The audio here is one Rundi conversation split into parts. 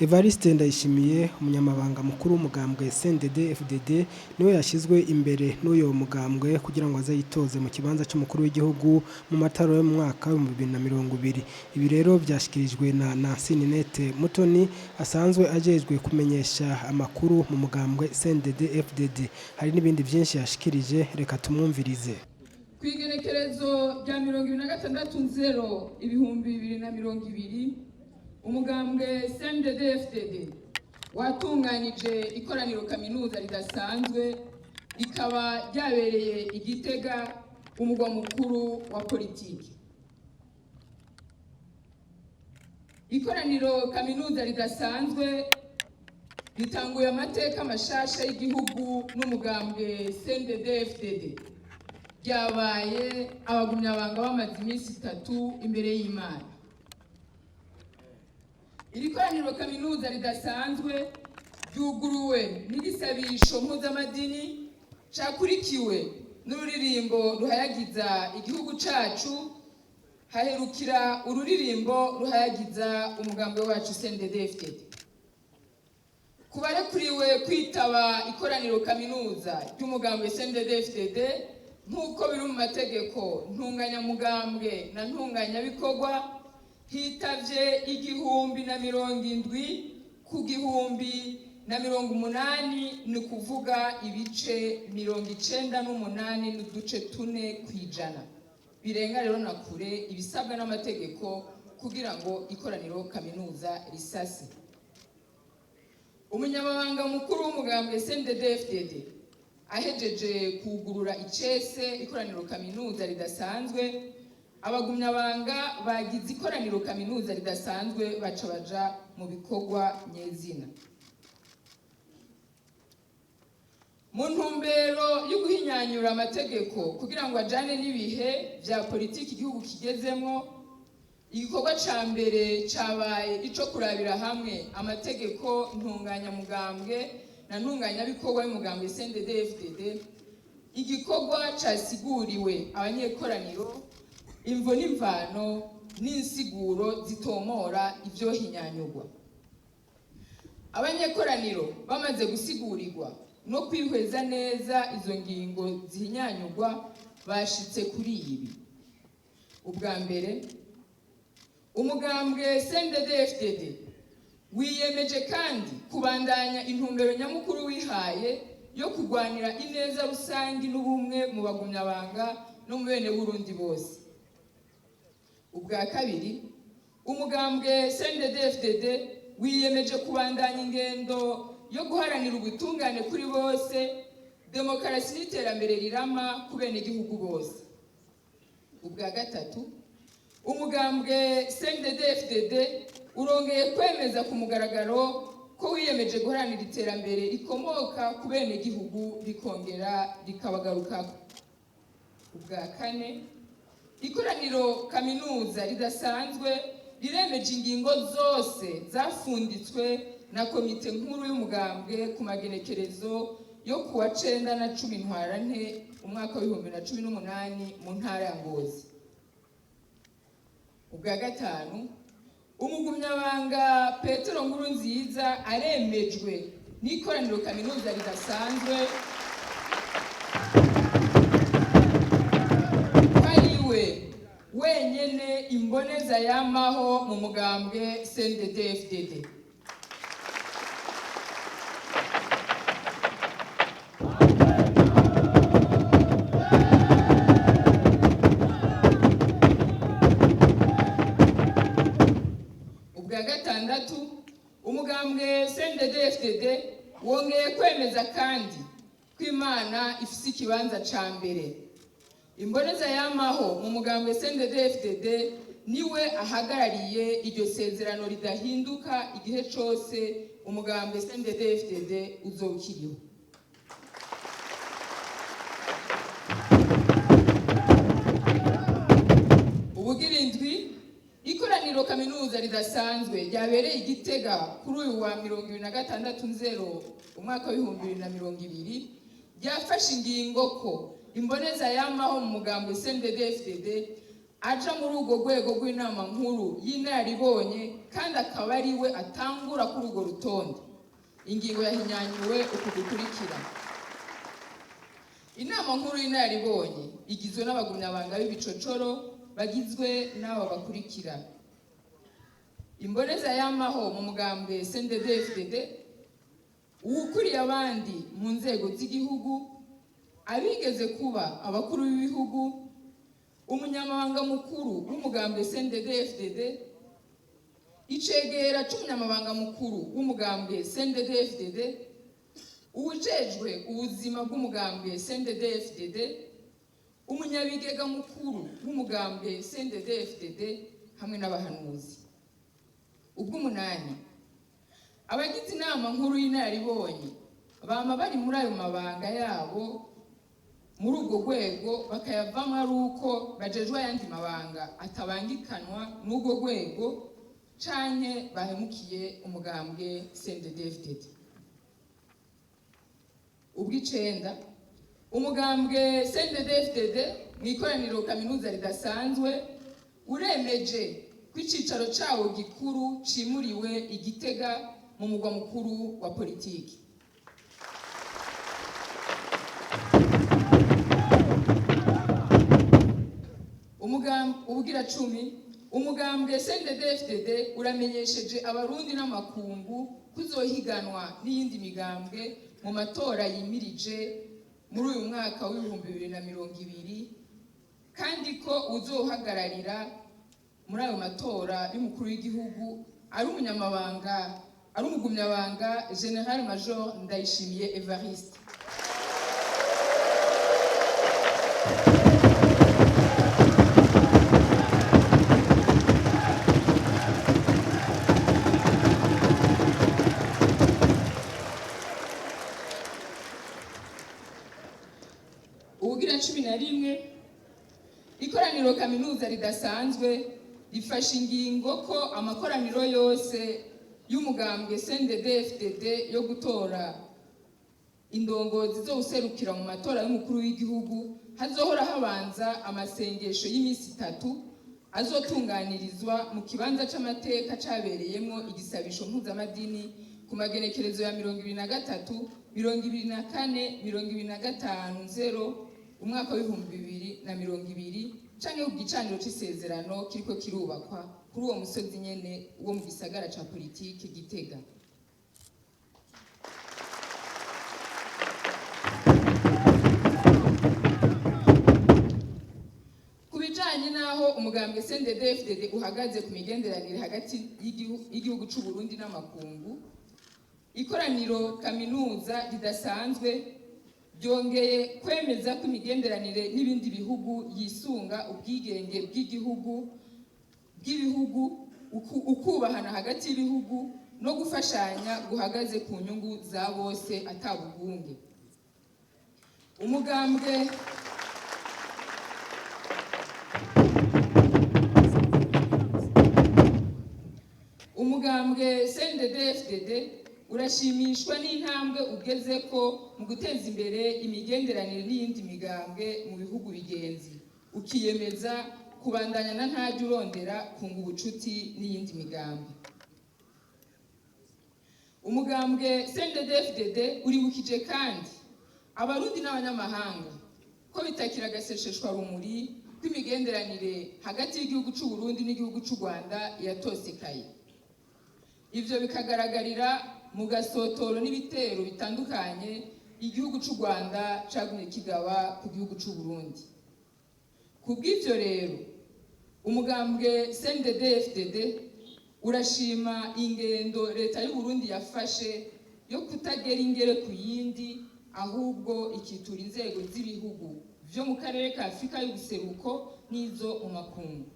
Evariste Ndayishimiye, umunyamabanga mukuru w'umugambwe CNDD FDD, niwe yashyizwe imbere n'uyo mugambwe kugira ngo aze yitoze mu kibanza cy'umukuru w'igihugu mu matora yo mu mwaka wa 2020. Ibi rero byashyikirijwe na Nancy Ninette Mutoni, asanzwe ajejwe kumenyesha amakuru mu mugambwe CNDD FDD. Hari n'ibindi byinshi yashikirije, reka tumwumvirize. Ku igenekerezo rya 26/0/2020, umugambwe CNDD FDD watunganije ikoraniro kaminuza ridasanzwe, rikaba ryabereye i Gitega, umugwa mukuru wa politiki. Ikoraniro kaminuza ridasanzwe ritanguye amateka mashasha y'igihugu n'umugambwe CNDD FDD. Ryabaye abagumyabanga bamaze iminsi 3 imbere y'Imana. Iri koraniro kaminuza ridasanzwe ryuguruwe n'igisabisho mpuzamadini cakurikiwe n'ururirimbo ruhayagiza igihugu cacu, haherukira ururirimbo ruhayagiza umugambi wacu CNDD FDD. Ku barekuriwe kwitaba ikoraniro kaminuza ry'umugambi CNDD FDD nk'uko biri mu mategeko ntunganyamugambwe na ntunganyabikorwa, hitavye 1070 ku 1080, ni kuvuga ibice 98.4%. Birenga rero na kure ibisabwa n'amategeko kugira ngo ikoraniro kaminuza risase. Umunyamabanga mukuru w'umugambwe CNDD FDD ahejeje kugurura icese ikoraniro kaminuza ridasanzwe, abagumyabanga bagize ikoraniro kaminuza ridasanzwe baca baja mu bikorwa nyezina. Mu ntumbero yo guhinyanyura amategeko kugira ngo ajane n'ibihe vya politiki igihugu kigezemwo, igikorwa ca mbere cabaye ico kurabira hamwe amategeko ntunganyamugambwe na ntunganyabikorwa y'umugambwe CNDD FDD. Igikorwa casiguriwe abanyekoraniro imvo n'imvano n'insiguro zitomora ivyohinyanyurwa. Abanyekoraniro bamaze gusigurirwa no kwihweza neza izo ngingo zihinyanyurwa, bashitse kuri ibi: Ubwa mbere, umugambwe CNDD FDD wiyemeje kandi kubandanya intumbero nyamukuru wihaye yo kurwanira ineza rusangi n'ubumwe mu bagumyabanga no mu bene Burundi bose. Ubwa kabiri, umugambwe CNDD FDD wiyemeje kubandanya ingendo yo guharanira ubutungane kuri bose, demokarasi n'iterambere rirama ku benegihugu bose. Ubwa gatatu, umugambwe CNDD FDD urongeye kwemeza ku mugaragaro ko wiyemeje guharanira iterambere rikomoka ku benegihugu rikongera rikabagarukako. Ubwa kane, ikoraniro kaminuza ridasanzwe riremeje ingingo zose zafunditswe na komite nkuru y'umugambwe ku magenekerezo yo kuwa 9 na 10 Ntwarante umwaka wa 2018 mu ntara ya Ngozi. Ubwa gatanu, umugumyabanga Petero Nkurunziza aremejwe n'ikoraniro kaminuza ridasanzwe ko ariwe wenyene imboneza yamaho mu mugambwe CNDD FDD. Ubwa gatandatu, umugambwe CNDD FDD wongeye kwemeza kandi ko Imana ifise ikibanza ca mbere. Imboneza yamaho mu mugambwe CNDD FDD niwe ahagarariye iryo sezerano ridahinduka igihe cose umugambwe CNDD FDD uzokiriho. Ubugira indwi, ikoraniro kaminuza ridasanzwe ryabereye i Gitega kuri uyu wa 26/0/2020 ryafashe ingingo ko imboneza yamaho mu mugambwe CNDD FDD Aja muri urwo rwego rw'inama nkuru y'inararibonye, kandi akaba ari we atangura kuri urwo rutonde. Ingingo yahinyanyuwe uku gukurikira: Inama nkuru y'inararibonye igizwe n'abagumyabanga b'ibicocoro bagizwe n'aba bakurikira: imboneza y'amaho mu mugambwe CNDD-FDD, uwukuriye abandi mu nzego z'igihugu, abigeze kuba abakuru b'ibihugu, umunyamabanga mukuru w'umugambwe CNDD-FDD, icegera c'umunyamabanga mukuru w'umugambwe CNDD-FDD, uwujejwe ubuzima bw'umugambwe CNDD-FDD, umunyabigega mukuru w'umugambwe CNDD-FDD hamwe n'abahanuzi. Ubw'umunani, abagize inama nkuru y'inararibonye bama bari muri ayo mabanga yabo muri urwo rwego, bakayavamo ari uko bajejwe ayandi mabanga atabangikanwa n'urwo rwego canke bahemukiye umugambwe CNDD-FDD. Ubw'icenda, umugambwe CNDD-FDD mu ikoraniro kaminuza ridasanzwe uremeje ko icicaro cawo gikuru cimuriwe i Gitega mu mugwa mukuru wa politiki. Ubugira 10, umugambwe CNDD-FDD uramenyesheje abarundi n'amakungu kuzohiganwa n'iyindi migambwe mu matora yimirije muri uyu mwaka w'2020, kandi ko uzohagararira muri ayo matora y'umukuru w'igihugu ari umunyamabanga, ari umugumyabanga General Major Ndayishimiye Evariste. Ubugira 11, ikoraniro kaminuza ridasanzwe rifashe ingingo ko amakoraniro yose y'umugambwe CNDD-FDD yo gutora indongozi zo guserukira mu matora y'umukuru w'igihugu hazohora habanza amasengesho y'iminsi 3 azotunganirizwa mu kibanza c'amateka cabereyemwo igisabisho mpuzamadini ku magenekerezo ya 23, 24, 25 nzero umwaka w'2020, canke ku gicaniro c'isezerano kiriko kirubakwa kuri uwo musozi nyene wo mu gisagara ca politike Gitega. Ku bijanye n'aho umugambwe CNDD-FDD uhagaze ku migenderanire hagati y'igihugu c'u Burundi n'amakungu, ikoraniro kaminuza ridasanzwe ryongeye kwemeza ko imigenderanire n'ibindi bihugu yisunga ubwigenge bw'ibihugu, ukubahana hagati y'ibihugu no gufashanya guhagaze ku nyungu za bose atabugunge. Umugambwe CNDD-FDD urashimishwa n'intambwe ugeze ko mu guteza imbere imigenderanire n'iyindi migambwe mu bihugu bigenzi, ukiyemeza kubandanya na ntajya urondera kunga ubucuti n'iyindi migambwe. Umugambwe CNDD-FDD uribukije kandi abarundi n'abanyamahanga ko bitakira agasesheshwa rumuri kw'imigenderanire hagati y'igihugu c'u Burundi n'igihugu c'u Rwanda yatosekaye. Ivyo bikagaragarira mu gasotoro n'ibitero bitandukanye igihugu c'u Rwanda cagumye kigaba ku gihugu c'u Burundi. Kubw'ivyo rero, umugambwe CNDD-FDD urashima ingendo leta y'u Burundi yafashe yo kutagera ingere ku yindi, ahubwo ikitura inzego z'ibihugu vyo mu karere ka Afrika y'ubuseruko n'izo mu makungu.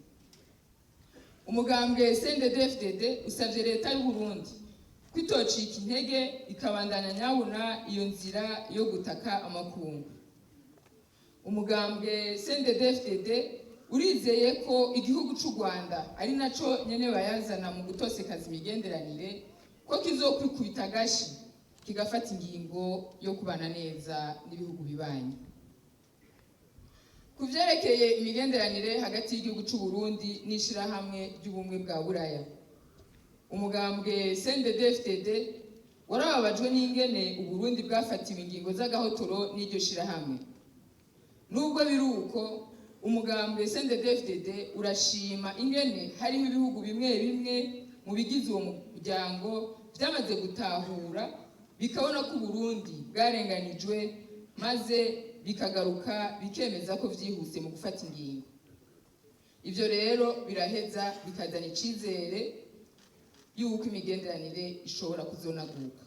Umugambwe CNDD-FDD usavye leta y'u Burundi kwitocika intege ikabandanya nyabuna iyo nzira yo gutaka amakungu. Umugambwe CNDD-FDD urizeye ko igihugu c'u Rwanda ari naco nyene bayazana mu gutosekaza imigenderanire, ko kizokwikubita agashi kigafata ingingo yo kubana neza n'ibihugu bibanyi. Ku vyerekeye imigenderanire hagati y'igihugu c'u Burundi n'ishirahamwe ry'ubumwe bwa Buraya, umugambwe CNDD-FDD warababajwe n'ingene Uburundi bwafatiwe ingingo z'agahotoro n'iryo shirahamwe. Nubwo biri uko, umugambwe CNDD-FDD urashima ingene hariho ibihugu bimwe bimwe mu bigize uwo muryango vyamaze gutahura, bikabona ko Uburundi bwarenganijwe, maze bikagaruka bikemeza ko vyihuse mu gufata ingingo. Ivyo rero biraheza bikazana icizere yuko imigenderanire ishobora kuzonaguka.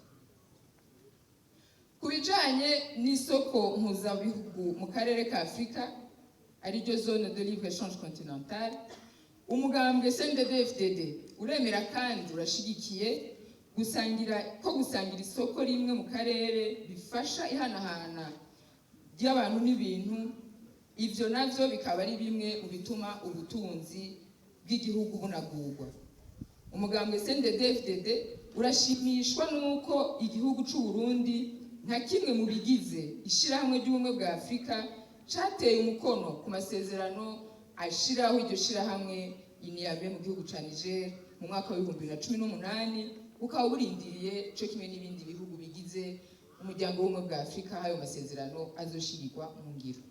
Ku bijanye n'isoko mpuzabihugu mu karere ka Afurika, ariryo zone de libre échange continentale, umugambwe CNDD-FDD uremera kandi urashigikiye gusangira ko gusangira isoko rimwe mu karere bifasha ihanahana ry'abantu n'ibintu. Ivyo navyo bikaba ari bimwe mu bituma ubutunzi bw'igihugu bunagurwa. Umugambwe CNDD-FDD urashimishwa n'uko igihugu c'u Burundi, nka kimwe mu bigize ishirahamwe ry'ubumwe bwa Afurika, cateye umukono ku masezerano ashiraho iryo shirahamwe i Niamey mu gihugu ca Niger mu mwaka wa 2018, bukaba burindiriye co kimwe n'ibindi bihugu bigize umuryango w'ubumwe bwa Afurika ayo masezerano azoshirirwa mu ngiro.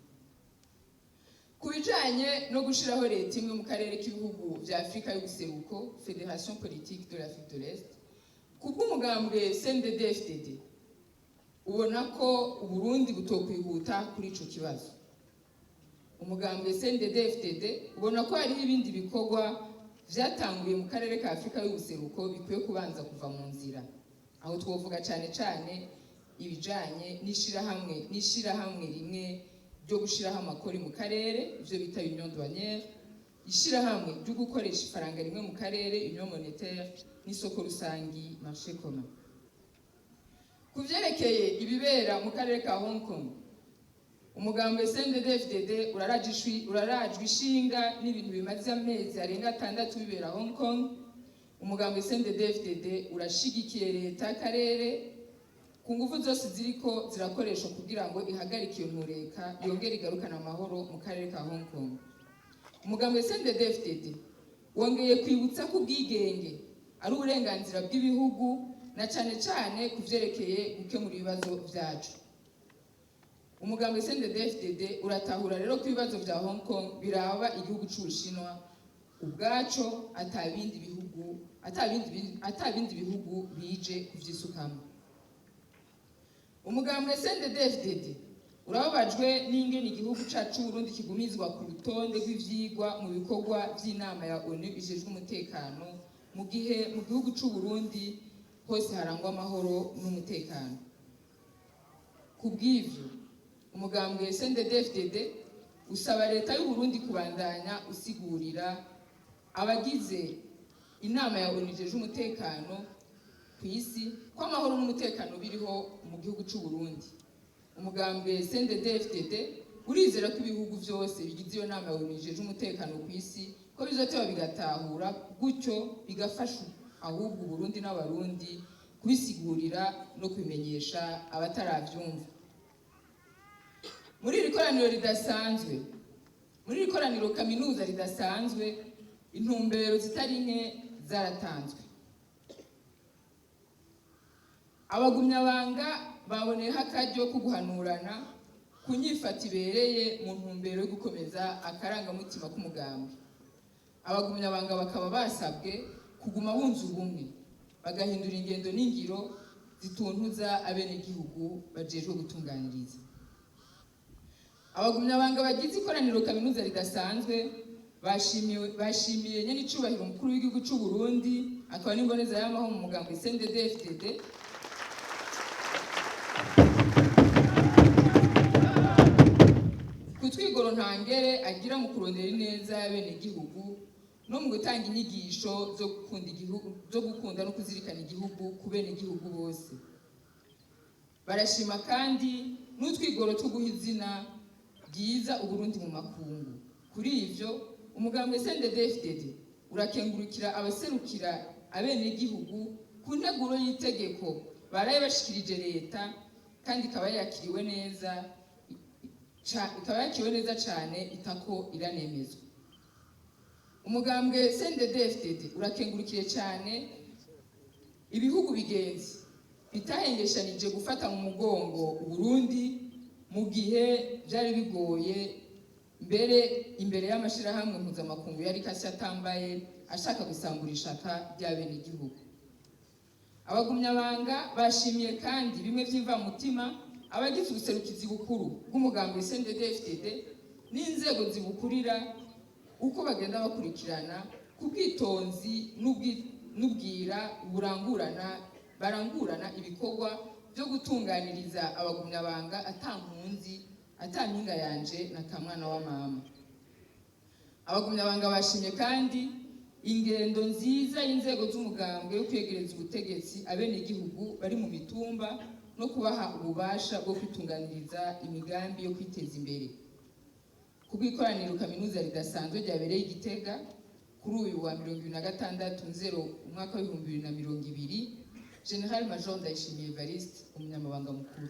Ku bijanye no gushiraho leta imwe mu karere k'ibihugu vya Afurika y'ubuseruko, Fédération politique de l'Afrique de l'Est, kubw'umugambwe CNDD-FDD ubona ko Uburundi butokwihuta kuri ico kibazo. Umugambwe CNDD-FDD ubona ko hariho ibindi bikorwa vyatanguye mu karere ka Afurika y'ubuseruko bikwiye kubanza kuva mu nzira. Aho twovuga cane cane ibijanye n'ishirahamwe rimwe ryo gushiraho amakori mu karere, ivyo bita union douanière, ishirahamwe ryo gukoresha ifaranga rimwe mu karere, union monétaire, n'isoko rusangi, marché commun. Ku vyerekeye ibibera mu karere ka Hong Kong, umugambwe CNDD-FDD urarajwe ishinga n'ibintu bimaze amezi arenga 6 bibera Hong Kong. Umugambwe CNDD-FDD urashigikiye leta y'akarere ku nguvu zose ziriko zirakoreshwa kugira ngo ihagarike iyo ntureka, yongere igarukane amahoro mu karere ka Hong Kong. Umugambwe CNDD-FDD wongeye kwibutsa ko ubwigenge ari uburenganzira bw'ibihugu, na cane cane ku vyerekeye gukemura ibibazo vyacu. Umugambwe CNDD-FDD uratahura rero ko ibibazo vya Hong Kong biraba igihugu c'Ubushinwa ubwaco, atabindi bihugu bije kuvyisukamo. Umugambwe CNDD-FDD urababajwe n'ingene igihugu cacu Burundi kigumizwa ku rutonde rw'ivyigwa mu bikorwa vy'inama ya ONU ijejwe umutekano, mu gihe mu gihugu c'u Burundi hose harangwa amahoro n'umutekano. Ku bw'ivyo, umugambwe CNDD-FDD usaba leta y'u Burundi kubandanya usigurira abagize inama ya ONU ijejwe umutekano ku isi ko amahoro n'umutekano biriho mu gihugu c'u Burundi. Umugambwe CNDD-FDD urizera ko ibihugu vyose bigize iyo nama ya ONU ijejwe umutekano ku isi ko bizoteba bigatahura, gutyo bigafasha ahubwo Uburundi n'Abarundi kubisigurira no kubimenyesha abataravyumva. Muri iri koraniro kaminuza ridasanzwe, intumbero zitari nke zaratanzwe. Abagumyabanga baboneyeho akaryo ko guhanurana ku nyifato ibereye mu ntumbero yo gukomeza akarangamutima k'umugambwe. Abagumyabanga bakaba basabwe kuguma bunze ubumwe, bagahindura ingendo n'ingiro zituntuza abenegihugu bajejwe gutunganiriza. Abagumyabanga bagize ikoraniro kaminuza ridasanzwe bashimiye nyenicubahiro umukuru w'igihugu c'u Burundi, akaba n'imboneza y'amaho mu mugambwe CNDD-FDD, ku twigoro ntangere agira mu kurondera ineza y'abenegihugu no mu gutanga inyigisho zo gukunda igihugu, zo gukunda no kuzirikana igihugu ku benegihugu bose. Barashima kandi n'utwigoro two guha izina ryiza Uburundi mu makungu. Kuri ivyo, umugambwe CNDD-FDD urakengurukira abaserukira abenegihugu ku nteguro y'itegeko baraye bashikirije leta, kandi ikaba yakiriwe neza. Ikaba yakiriwe neza cane, itako iranemezwa. Umugambwe CNDD-FDD urakengurukiye cane ibihugu bigenzi bitahengeshanije gufata mu mugongo Uburundi mu gihe byari bigoye, mbere imbere y'amashirahamwe mpuzamakungu yari kasi atambaye ashaka gusambura ishaka ry'abenegihugu. Abagumyabanga bashimiye kandi bimwe by'imvamutima abagize ubuserukizi bukuru bw'umugambi CNDD-FDD n'inzego zibukurira, uko bagenda bakurikirana ku bwitonzi n'ubwira barangurana ibikorwa byo gutunganiriza abagumyabanga ata nkunzi, ata mpinga yanje na kamwana wa mama. Abagumyabanga bashimye kandi ingendo nziza y'inzego z'umugambwe yo kwegereza ubutegetsi abenegihugu bari mu mitumba no kubaha ububasha bwo kwitunganiriza imigambi yo kwiteza imbere. Ku bw'ikoraniro kaminuza ridasanzwe ryabereye i Gitega kuri uyu wa 26 Nzero umwaka w'2020, Général Major Ndayishimiye Evariste, umunyamabanga mukuru.